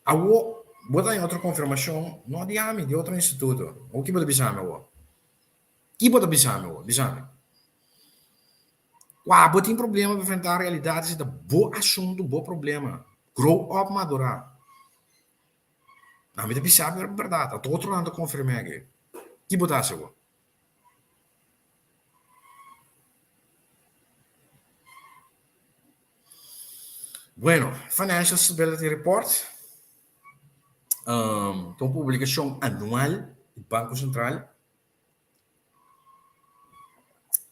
Awor, bo ta haña otro konfirmashon, no di ami, di otro instituto. Awor ki bo ta bisa mi awor? Ki bo ta bisa mi awor? Bisa mi. Kua bo tin problema pa enfrentá realidat, esei ta bo asuntu, bo problema. Grow up, madurá. Ami ta bisa bo bèrdat, ata otronan ta konfirm'é aki. Ki bo ta hasi awor? Bueno, Financial Stability Report um, ta un publicacion anual di Banco Central.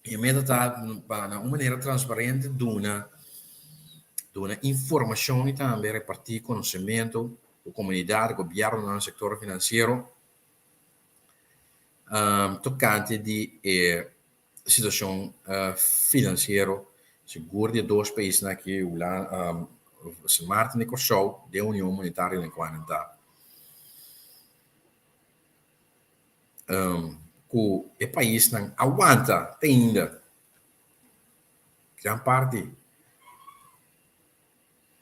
E meta ta pa na un manera transparente duna duna informacion y tambe reparti conocimiento cu comunidad, gobiernonan, sector financiero tokante di e situashon finansiero sigur di e dos paisnan aki, Sint Maarten i Kòrsou, den Union Monetario den kua nan ta. Ku e paisnan a wanta te ainda gran parti.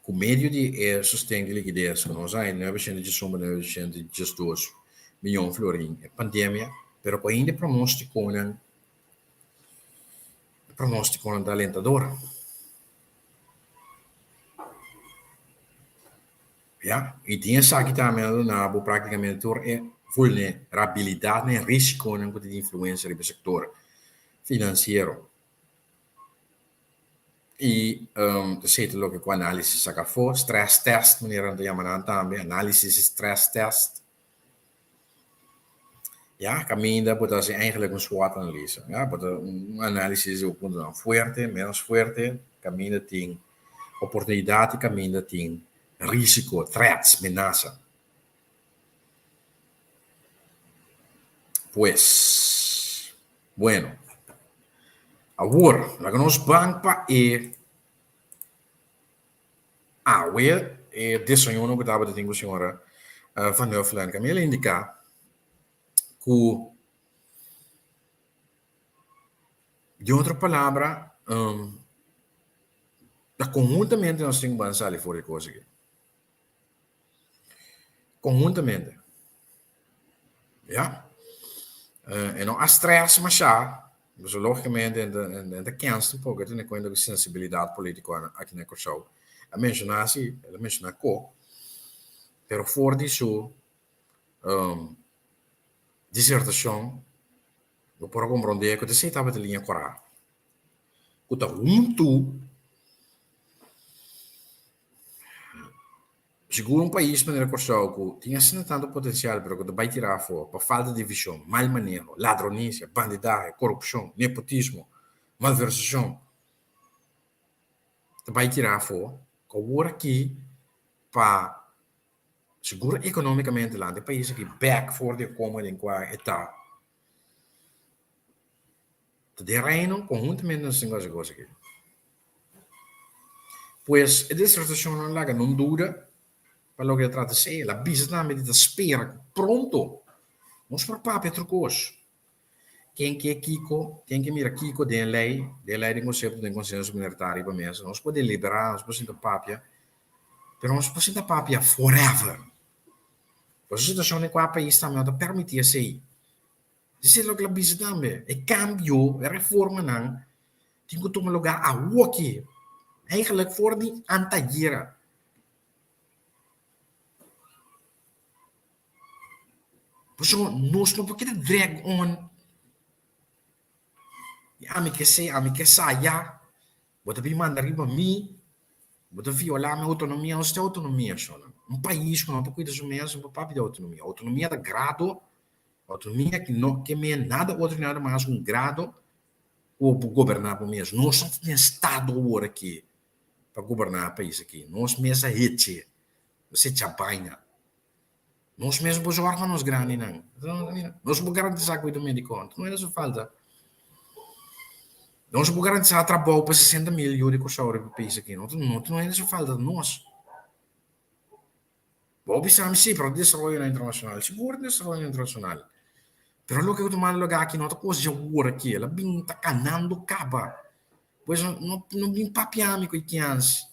Ku medio di e sosten di likides ku nos a haña nuebeshent i diesun pa nuebeshent i diesdos miyon florin e pandemia, pero ku ainda e pronostikonan e pronostikonan ta alentador. Ya, i tin esaki tambe a duna bo praktikamente tur e vulnerabilidatnan e risikonan ku ta di influensia riba e sektor finansiero. I esei ta loke ku análisis saka afó, stress test manera nan ta yama nan tambe, análisis stress test. Ya, kaminda bo ta hasi eigenlijk un SWOT analise. Ya, bo ta un análisis di bo puntonan fuerte, ménos fuerte, kaminda tin oportunidat i kaminda tin risiko, threats, menasa. Pues, bueno. Awor, laga nos ban pa e awe, e desayuno ku tabata tin ku señora Van Huffelen. Camila a indiká ku, di otro palabra, ta konhuntamente nos tin ku ban sali for di e kos aki. Konhuntamente. Ya. E no a stress mashá, pasobra lógikamente e ta kens un poko, e tene kuenta ku sensibilidat polítiko aki na Kòrsou. A menshoná si, el a menshoná ko, pero for di su disertashon bo por a komprondé ku ta esei tabata liña kòrá, ku ta huntu. Sigur un pais manera Kòrsou ku tin asina tantu potensial pero ku ta bai tira afó pa falta di vishon, mal maneho, ladronisia, bandidahe, korupshon, nepotismo, malversashon ta bai tira afó ku awor aki pa sigur ekonómikamente lanta e pais aki bèk for di e koma den kua e ta. Ta den Reino konhuntamente nos tin ku hasi kos aki. Pues e disertashon no laga nun duda pa loke ta trata esei. El a bisa tambe di ta spera ku pronto nos por papia tur kos. Ken ke kiko, ken ke mira kiko den e lei, den e lei den konsepto den konsenso manera ta riba mesa. Nos por deliberá, nos por sinta papia, pero nos por sinta papia forever. Pues e situashon den kua pais tambe no ta permití esei. Esei loke el a bisa tambe, e kambio, e reformanan tin ku tuma lugá awoki, eigenlijk for di antayera. Pasobra nos no por keda drag on di ami ke esei, ami ke esaya, bo ta bin manda riba mi, bo ta violá mi outonomia. Nos tin outonomia, shornan. Un pais ku no por kuida su mes no por papia di outonomia. Outonomia ta grado. Autonomia ki no ke men nada otro nada mas ku un grado ku bo por goberná bo mes. Nos no ta den estado awor aki pa goberná e pais aki. Nos mes a heche, nos hecha baina. Nos mes por zorg pa nos grandinan. Nos por garantisá kuido médiko. No hace falta. Nos por garantisá trabou pa 60 mil yu di Kòrsou riba e pais aki. No no hace falta nos. Bo bisa mi si, pero desaroyonan internashonal, sigur desaroyonan internashonal. Pero loke ku ta manda lugá aki no ta kos di awor aki, el a bin ta kanando kaba. Pues no no bin papia mi ku e kians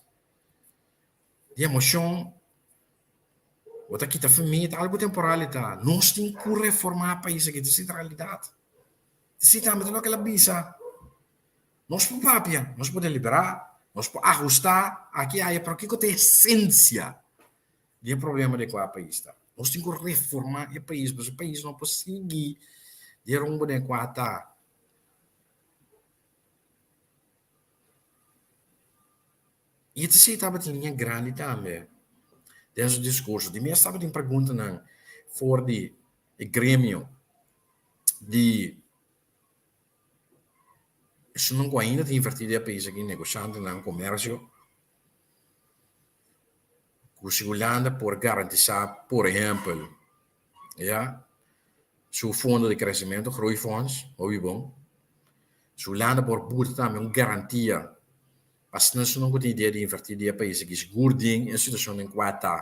di emoshon, bo ta kita for mi, ta algu temporal e ta. Nos tin ku reformá pais aki, esei ta realidat. Esei tambe ta loke el a bisa. Nos por papia, nos por deliberá, nos por ahustá aki aya, pero kiko ta e esensia di e problema di kua pais ta? Nos tin ku reformá e pais, pasobra e pais no por sigui di e rumbo den kua ta. I esei tabatin liña grandi tambe den su diskurso. Di mes tabatin preguntanan for di e gremio di Esunnan ku ainda ta invertí den e pais aki, negoshantenan, komersio, ku si Hulanda por garantisá, por ehèmpel, ya, su fondo di kresementu, groeifonds, hopi bon. Si Hulanda por buta tambe un garantia pa asina esunnan ku tin idea di invertí den e pais aki, sigur den e situashon den kua ta,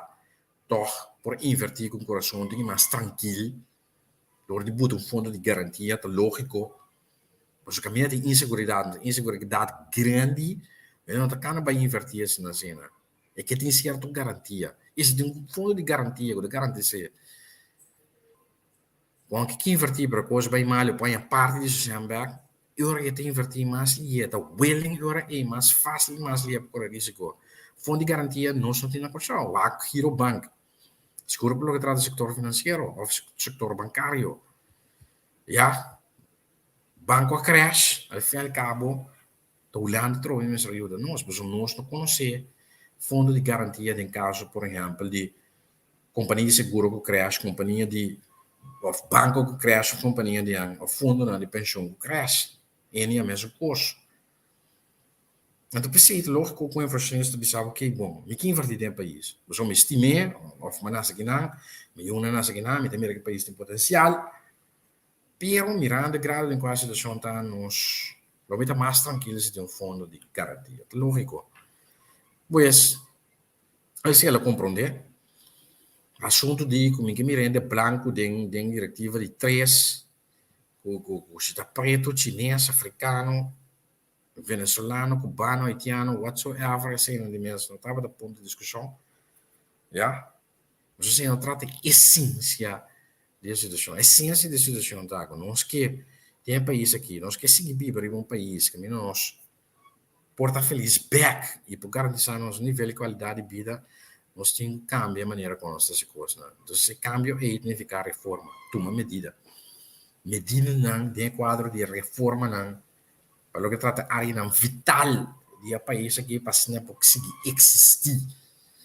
tòg por invertí ku un kurason un tiki mas trankil. Dor di buta un fondo di garantia ta lógiko, pasobra kaminda tin inseguridat, un inseguridat grandi, hende no ta kana bai invertí asina asina. E ke tin sierto garantia. I si tin un fondo di garantia ku ta garantis'é ku aunke ke invertí pero kos bai mal e por haña parti di su sèn bèk, e ora e ta invertí mas i e ta willing e ora ei mas fásil i mas lihe pa kore risiko. Fondo di garantia nos no tin na Kòrsou, wak Girobank. Sigur pa loke trata sektor finansiero òf sektor bankario. Ya, banko a crash, al fin al kabo ta Hulanda trobe mester a yuda nos, pasobra nos no konosé fondo di garantia den kaso por ehèmpel di kompania di seguro ku crash, kompania di òf banko ku crash òf kompania di òf fondonan di penshon ku crash. Eni a mesun kos. Anto p'esei ta lógiko ku un invershonista ta bisa bo, Kei bon, mi ke invertí den e pais. Pasobra mi stim'é, òf mi a nase akinan, mi yunan a nase akinan, mi ta mira ku e pais tin potensial. Pero mirando e grado den kua e situashon ta, nos Lo mi ta mas trankil si tin un fondo di garantia. Ta lógiko. Pues, esei el a komprondé. Asuntu di ku mi ke mira hende blanku den den direktiva di tres, ku ku ku si ta pretu, chines, afrikano, venezolano, kubano, haitiano, whatsoever, eseinan di mes no tabata punto di diskushon. Ya. Nos a siña trata e esensia di e situashon. Esensia di e situashon ta ku nos ke tin e pais aki, nos ke sigui biba riba un pais kaminda nos por ta felis bèk i por garantisá nos nivel di kualidat di bida, nos tin ku kambia e manera ku nos ta hasi kosnan. Entonces e kambio ei ta nifiká reforma, tuma medida. Medidanan den e kuadro di reformanan pa loke trata áreanan vital di e pais aki pa asina por sigui eksistí.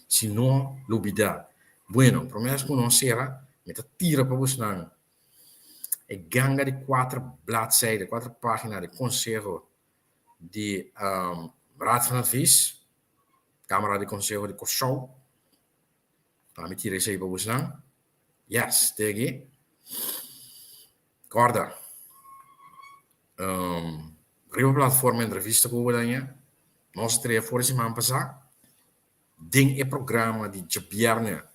Si no lubidá. Bueno, promé ku nos sera, mi ta tira pa bosnan e ganga di kuater bladzijde, kuater página di konseho di Raad van Advies, Kámara di Konseho di Kòrsou. Pa mi tira esei pa bosnan. Yes, te aki. Kòrda, riba plataforma entrevista ku bo daña, nos a trae for di siman pasá den e programa di djabièrnè.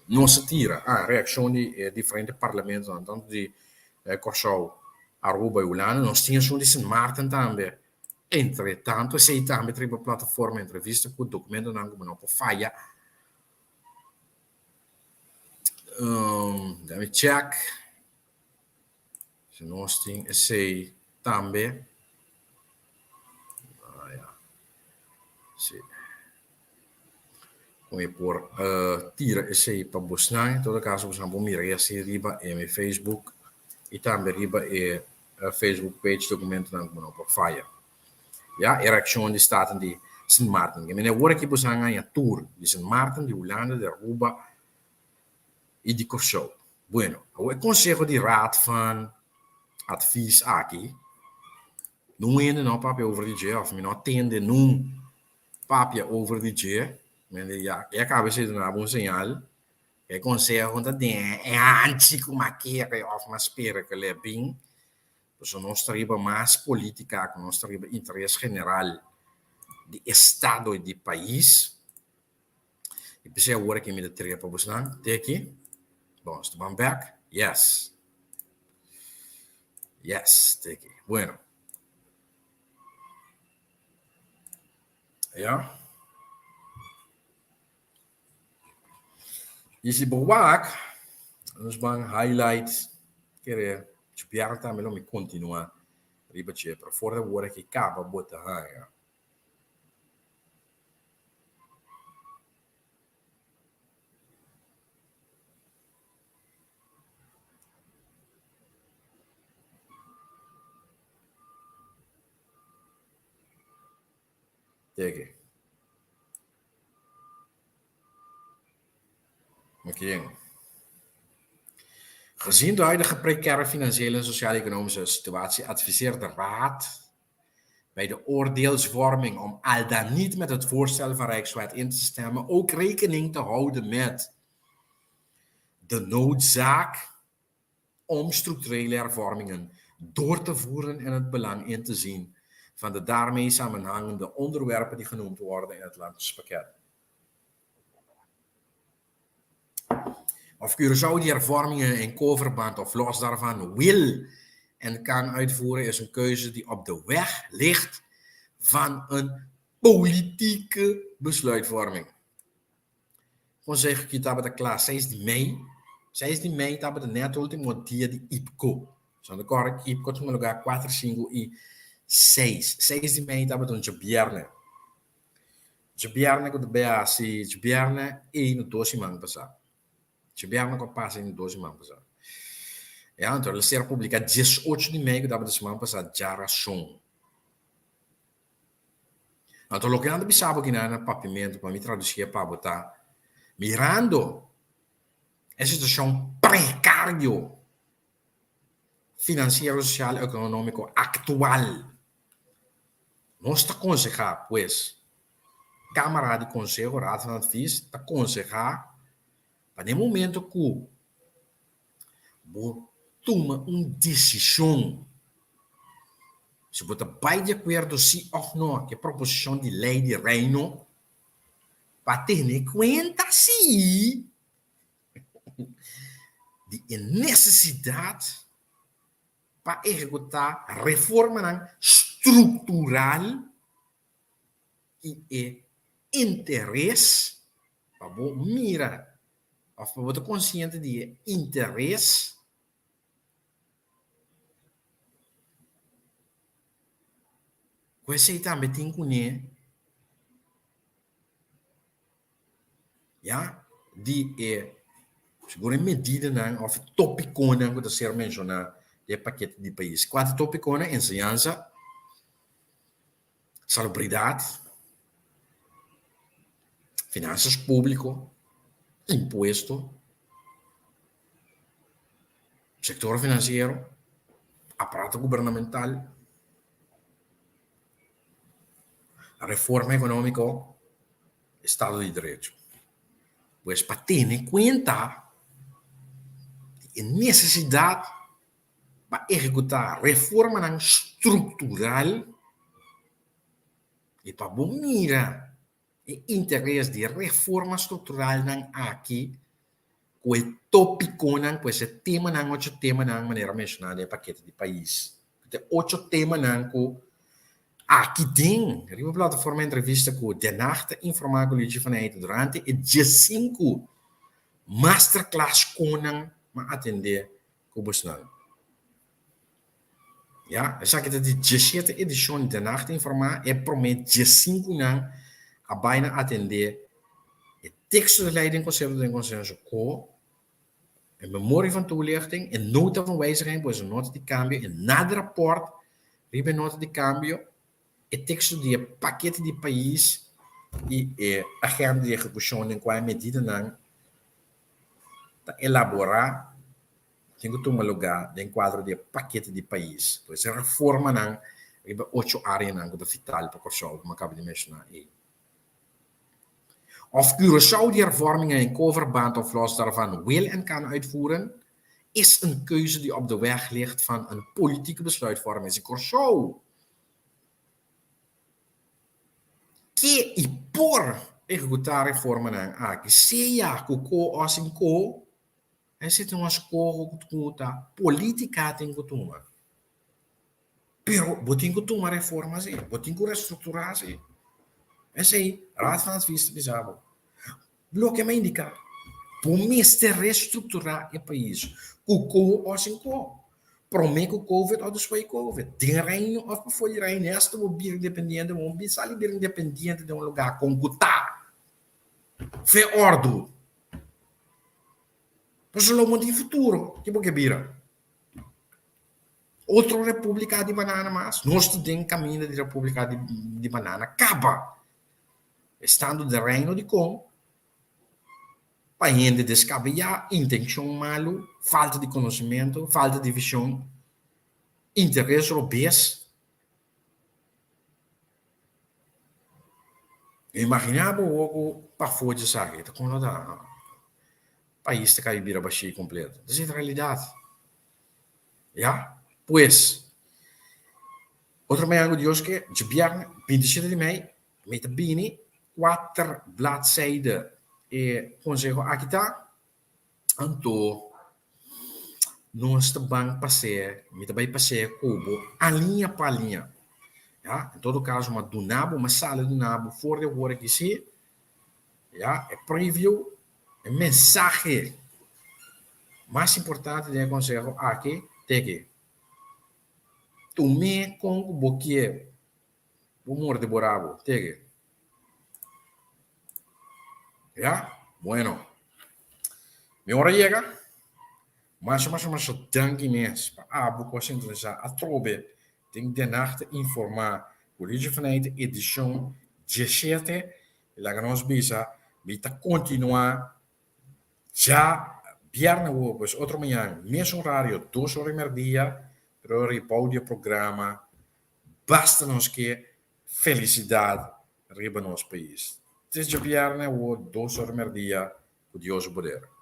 Nos a tira reakshon di e diferente parlamentonan, tantu di Kòrsou, Aruba i Hulanda. Nos tin esun di Sint Maarten tambe. Entre tantu esei tambe ta riba plataforma entrevista ku dokumentonan ku bo no por faya. Let me check si nos tin esey tambe. Ah ya, si. Con e por tira esey pa bosnan. En todo caso bosnan por mira esey riba e mi Facebook y tambe riba e Facebook page documentonan cu bo no por faya. Ya, e reaccion di Staten di Sint Maarten. Ke mene awor aki boso a haña tur di Sint Maarten, di Hulanda, di Aruba i di Kòrsou. Bueno, awor e konseho di Raad van Advies aki, nun hende no a papia over di dje òf mi no a tende nun papia over di dje. Mende ya, e a kaba esei duna bo un señal. E konseho ta den e hanchi ku mi a kere òf mi a spera ku el a bin. Pasobra nos ta riba mas politica cu nos ta riba interes general di estado y di pais. Y p'esey awor aki mi ta tria pa bosnan. Te aki. Bon, nos ta ban bek. Yes. Yes, te aki. Bueno. Ya. Y si bo wak, nos ban highlight, kere djobièrnè tambe lo mi kontinuá riba dje, pero for di awor aki kaba bo ta haña. Teke. Gezien de huidige precaire financiële en sociaal-economische situatie adviseert de Raad bij de oordeelsvorming om al dan niet met het voorstel van Rijkswet in te stemmen ook rekening te houden met de noodzaak om structurele hervormingen door te voeren en het belang in te zien van de daarmee samenhangende onderwerpen die genoemd worden in het landspakket. Of Curaçao die hervormingen in co-verband of los daarvan wil en kan uitvoeren is een keuze die op de weg ligt van een politieke besluitvorming. Consejo ki tabata kla seis di mei. Seis di mei tabata net ultimo dia di IPCO. So no kòrda IPCO tuma lugá kuater, sinku i seis. Seis di mei tabata un djabièrnè. Djabièrnè ku ta bai hasi djabièrnè ei no dos siman pasá. Djabièrnè ku a pasa ei no dos siman pasá. Ya, anto el a ser publiká diesocho di mei ku tabata siman pasá djarason. Anto loke nan ta bisa bo kinan na papiamentu pa mi traducié pa bo ta, mirando e situacion precario financiero, social, economico actual, nos ta conseha pues, Camara di Conseho, Raad van Advies, ta conseha pa den momento cu bo. tuma un desishon si bo ta bai di akuerdo si òf no ku e proposishon di lei di Reino pa tene kuenta si di e nesesidat pa ehekutá reformanan struktural i e interes pa bo mira òf pa bo ta konsiente di e interes ku esei tambe tin kuné ya di e segun e medidanan òf e tópikonan ku ta ser menshoná den e pakete di pais. Kua ta e tópikonan? Enseñansa, salubridat, finansas públiko, impuesto, sektor finansiero, aparato gubernamental, reforma ekonómiko, estado di derecho. Pues pa tene kuenta di e nesesidat pa ehekutá reformanan struktural i pa bo mira e interes di reforma strukturalnan aki ku e tópikonan, pues e temanan, ocho temanan manera menshoná den e pakete di pais. Ta e ocho temanan ku aki den riba plataforma entrevista ku Den Haag ta informá ku Luigi van Eijden durante e diesinku masterclass konan m'a atendé ku bosnan. Ya, esaki ta di diesshete edishon di Den Haag ta informá e promé diesinkunan a bai na atendé e teksto di lei den konserto den konsenso ku e memoria van toelichting, e nota van wijziging, pues e nota di kambio, e nadrapport riba e nota di kambio, e teksto di e pakete di pais i e agenda di ehekushon den kua e medidanan ta elaborá tin ku tuma lugá den kuadro di e pakete di pais. Pues e reformanan riba e ocho áreanan ku ta vital pa Kòrsou ku mi a kaba di menshoná ei. Of Curaçao die hervormingen in co-verband of los daarvan wil en kan uitvoeren, is een keuze die op de weg ligt van een politieke besluitvorming. Si Kòrsou ke i por ehekutá reformanan aki, sea ku ko o sin ko, esei ta un askoho ku ta polítika tin ku tuma. Pero bo tin ku tuma reforma si, bo tin ku restrukturá si. Esei Raad van Advies ta bisa bo. Loke mi a indiká, bo mester restrukturá e pais ku ko o sin ko. Promé ku covid òf despues di covid, den Reino òf pafó di Reino, esta bo bira independiente, bo sali bira independiente den un lugá kon ku ta fe òrdu. Pasobra lo bo no tin futuro, ke bo ke bira? Otro Repúblika di Banana mas? Nos ta den kaminda di Repúblika di Banana kaba. Estando den Reino di kon pa hende deskabeyá, intenshon malu, falta di konosementu, falta di vishon, interes robes. Imaginá bo awor ku pafó dje esaki ta kon lo ta? Pais ta kai bira bashí kompleto. Esei ta realidat. Ya, pues, otro mañana ku Dios ke, djabièrnè bintishete di mei, mi ta bini kuater bladzijde e konseho aki ta, anto nos ta ban pas'é, mi ta bai pas'é ku bo aliña pa aliña. Ya, en todo kaso mi a duna bo, mi a sali duna bo for di awor aki si, ya, e preview, e mensahe mas importante den e konseho aki ta ke, Tum'é kon ku bo kier, bo morde bo rabo, teke. Ya? Bueno. Mi ora yega. Masha, masha, masha danki mes pa abo ku a sintonisá atrobe den Den Haag ta informá ku Liedje van Eijden edishon diesshete. I laga nos bisa mi ta kontinuá dja bièrnè awor, pues otro mañan, mes orario, dos ora i merdia, pero ora i bou di e programa Basta nos ke felisidat riba nos pais. Te djabièrnè awor dos ora merdia ku Dios su poder.